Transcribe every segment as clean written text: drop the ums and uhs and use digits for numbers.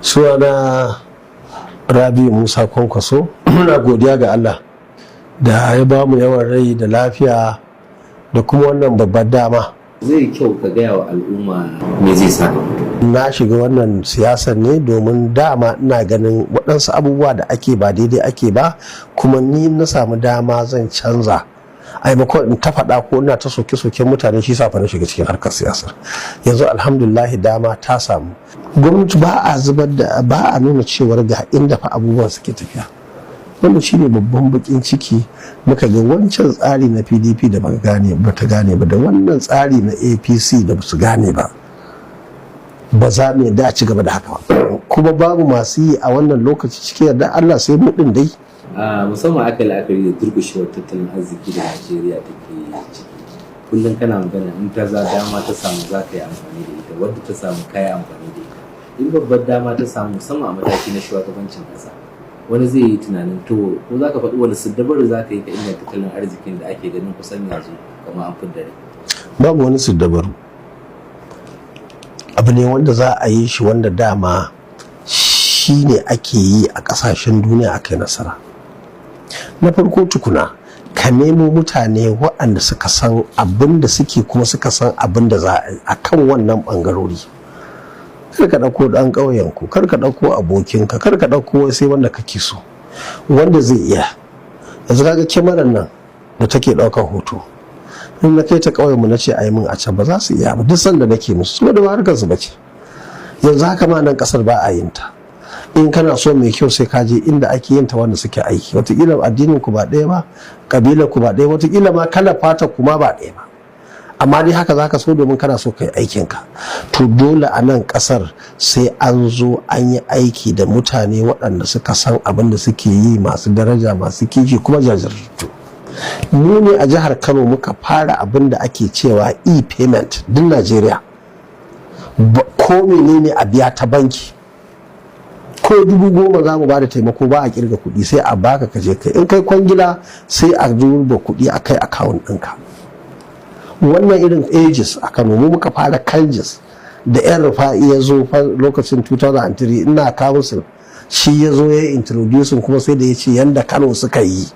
Sunana Rabi Musa Kwankwaso. Muna godiya ga Allah da ya ba mu yawan rai da lafiya da kuma wannan babbar dama. Zai kyau ka gaya wa al'umma me zai sa ka fito. Na shiga wannan siyasar ne domin dama ina ganin waɗansu abubuwa da ake ba daidai ake ba, kuma ni na samu dama zan canza. A maimakon in ta faɗa ko ina ta soke-soken mutane, shi sa fa na shiga cikin harkar siyasar. Yanzu alhamdulillahi dama ta samu. Gwamnati ba a zubar da, ba a nuna cewar ga inda fa abubuwan suke tafiya. Wannan shine babban bakin ciki. Muka ga wancan tsari na PDP da ba gane ba, ta gane ba, da wannan tsari na APC da su gane ba. Ba za mu yadda a ci gaba da haka ba, kuma babu masu yi a wannan lokaci cikin yarda Allah sai mu din dai. Musamman aka la'akari da durkushewar tattalin arziki da Najeriya take ciki, kullum kana magana in ta za dama ta samu za ka yi amfani da ita, wadda ta samu ka yi amfani da ita. In babbar dama ta samu, musamman a mataki na shugabancin kasa, wani zai yi tunanin, to ko za ka faɗi wani siddabaru za ka yi ka inganta tattalin arzikin da ake ganin kusan yanzu kamar an fidda rai? Babu wani siddabaru. Abu ne wanda za a yi shi, wanda dama shi ne ake yi a ƙasashen duniya aka yi nasara. Na farko tukuna, ka nemo mutane waɗanda suka san abin da suke, kuma suka san abin da za a yi a kan wannan ɓangarori. Kar ka ɗauko ɗan ƙauyenku, kar ka ɗauko abokinka, kar ka ɗauko sai wanda kake so, wanda zai iya. Yanzu kaga kyamarar nan da take ɗaukar hoto, in na kai ta ƙauyen mu na ce a yi min a can, ba za su iya ba, duk sanda nake musu, saboda ba harkar su bace. Yanzu haka ma nan kasar ba a yin ta. In kana so mai kyau, sai ka je inda ake yin ta, wanda suke aiki. Wataƙila addinin ku ba ɗaya ba, ƙabilar ku ba ɗaya, wataƙila ma kalar fata ku ma ba ɗaya ba, amma dai haka zaka so domin kana so kai aikin ka. To dole a nan kasar sai an zo an yi aiki da mutane waɗanda suka san abin da suke yi, masu daraja, masu kishi, kuma jajirtattu. Mu ne a jihar Kano muka fara abin da ake cewa e-payment din Najeriya. Ko menene a biya ta banki, ko 10,000 za mu ba da taimako, ba a kirga kuɗi, sai a baka ka je kai. In kai kwangila, sai a duba kuɗi a kai account ɗinka. Wannan irin ages a Kano mu muka fara KanJis da yan Rufa'i ya zo lokacin 2003, ina council, shi ya zo ya introducing, kuma sai da ya ce yanda Kano suka yi.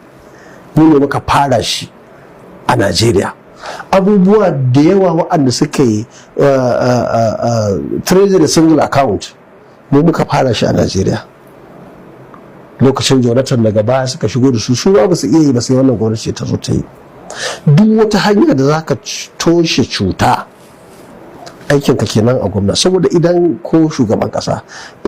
Mu ne muka fara shi a Najeriya. Abubuwa da yawa waɗanda suka yi, treasury single account, mu muka fara shi a Najeriya lokacin Jonathan. Daga baya suka shigo da su, su ba su iya yi ba, sai wannan gwamnati ta zo ta yi. Duk wata hanya da za ka toshe cuta, aikinka kenan a gwamna, saboda idan ko shugaban kasa